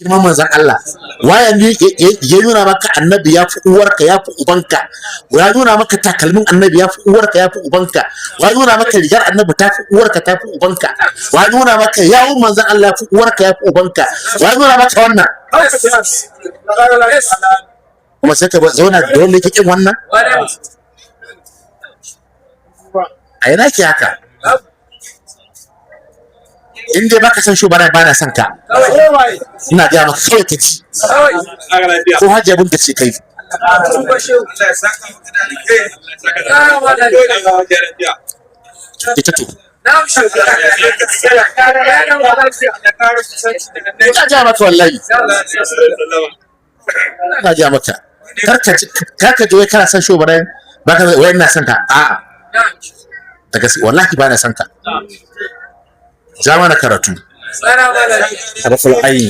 Girman manzon Allah, waye ne ya nuna maka Annabi ya fi uwarka, ya fi ubanka? Ya nuna maka takalmin Annabi ya fi uwarka, ya fi ubanka? Wa nuna maka rigar Annabi ta fi uwarka, ta fi ubanka? Wa nuna maka yawun manzon Allah ya fi uwarka, ya fi ubanka? Wa nuna maka wannan? Kuma sai ka zauna da wanda yake kin wannan? A ina ke haka? In dai baka san shugaba, ba na son ka. Ina gaya maka kawai ka ci ko Hajiya Binta ce kai. Ita to ina gaya maka, wallahi ina gaya maka, karka ji wai kana son shugaba baka wai ina son ka. A'a, da gaske wallahi ba na son ka. Ja mana karatu. Harful aini.